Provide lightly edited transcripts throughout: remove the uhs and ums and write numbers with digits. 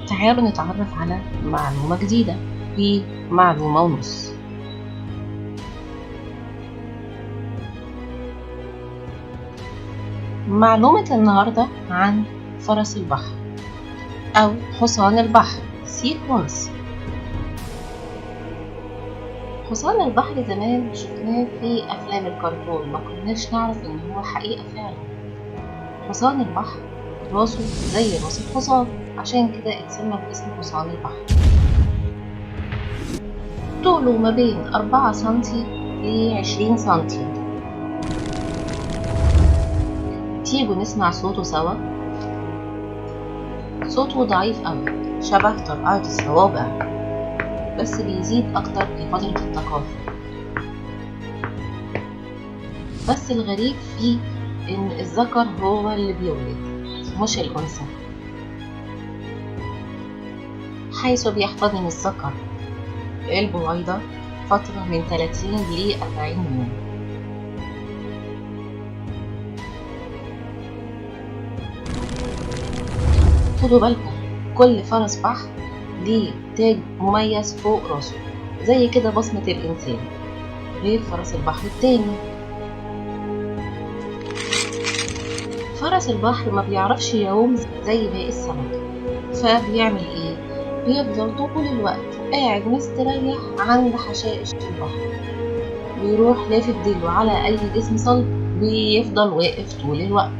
تعالوا نتعرف على معلومة جديدة في معلومة ونص. معلومة النهاردة عن فرس البحر أو حصان البحر، sea horse. حصان البحر زمان شفناه في أفلام الكرتون، ما كناش نعرف إن هو حقيقة فعلا. حصان البحر راسه زي راس الحصان، عشان كده اتسمى باسم حصان البحر. طوله ما بين 4 سنتي ل20 سنتي. تيجوا نسمع صوته سوا. صوته ضعيف أوي، شبه طرقعة الصوابع، بس بيزيد أكتر في فترة التكاثر. بس الغريب فيه إن الذكر هو اللي بيولد مش الأنثى، حيث بيحتضن الذكر البويضة فترة من 30 ل 40 يوم. خدوا بالكم، كل فرس بحر ليه تاج مميز فوق راسه زي كده بصمة الإنسان، غير فرس البحر التاني. فرس البحر ما بيعرفش يعوم زي باقي السمك، فبيعمل ايه؟ بيفضل طول الوقت قاعد مستريح عند حشائش البحر، بيروح لافف ديله على اي جسم صلب، بيفضل واقف طول الوقت.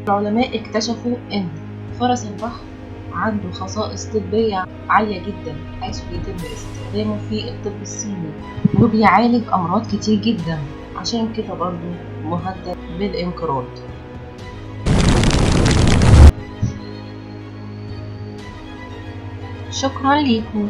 العلماء اكتشفوا ان فرس البحر عنده خصائص طبية عالية جدا، حيث بيتم استخدامه في الطب الصيني وبيعالج أمراض كتير جدا، عشان كده برضو مهدد بالانقراض. شكرا ليكم.